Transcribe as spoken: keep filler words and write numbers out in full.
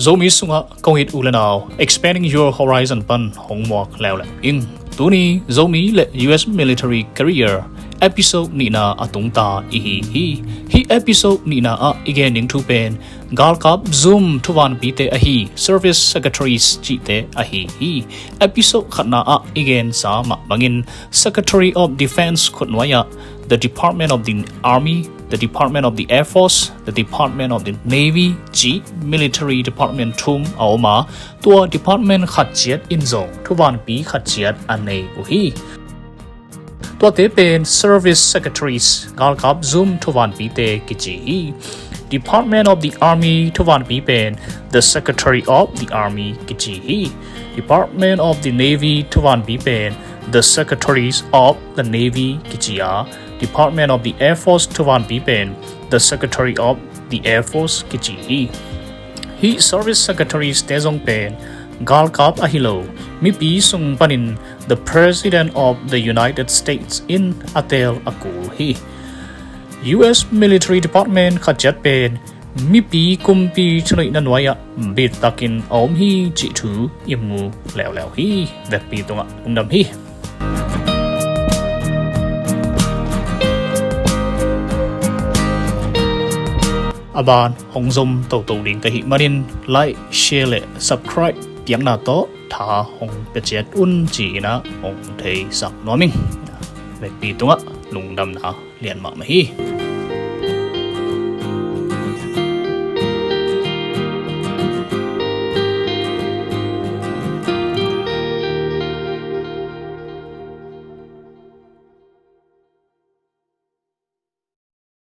Zomi sungah kong it u le nau, Expanding Your Horizon pan hong muak leuleu ing. Tuni Zomi le U S Military Career episode nihna a tungta i hi hi. Hih episode nihna ah i gen ding thu pen galkap zum thuvanpite ahi, service secretaries cihte ahi hi. Episode khatna ah i gensa mah bangin Secretary of Defense khutnuai ah the Department of the Army, the Department of the Air Force, the Department of the Navy cih military department thum a om a, tua department khat ciat in zong thuvanpi khat ciat a nei uh hi. Tuate pen service secretaries, galkap zum thuvanpite kici hi. Department of the Army thuvanpi pen the Secretary of the Army kici hi. Department of the Navy thuvanpi pen the Secretaries of the Navy kici a, Department of the Air Force thuvanpi pen the Secretary of the Air Force kici hi. Hih service secretaries te zong pen galkap ahi lo, mipi sung panin the President of the United States in a teel a kul hi. U S Military Department khat ciat pen mipi kumpi thuneihna nuai-ah bittakin a om hi cih thu i mu leuleu hi. Vekpi tungah lungdam hi. A ban hong zom toto ding ka hih manin like, share le subscribe piakna tawh tha hong pia ciat un ci-in ah hong theisak nuam ing. Vekpi tungah lungdamna lian mahmah hi.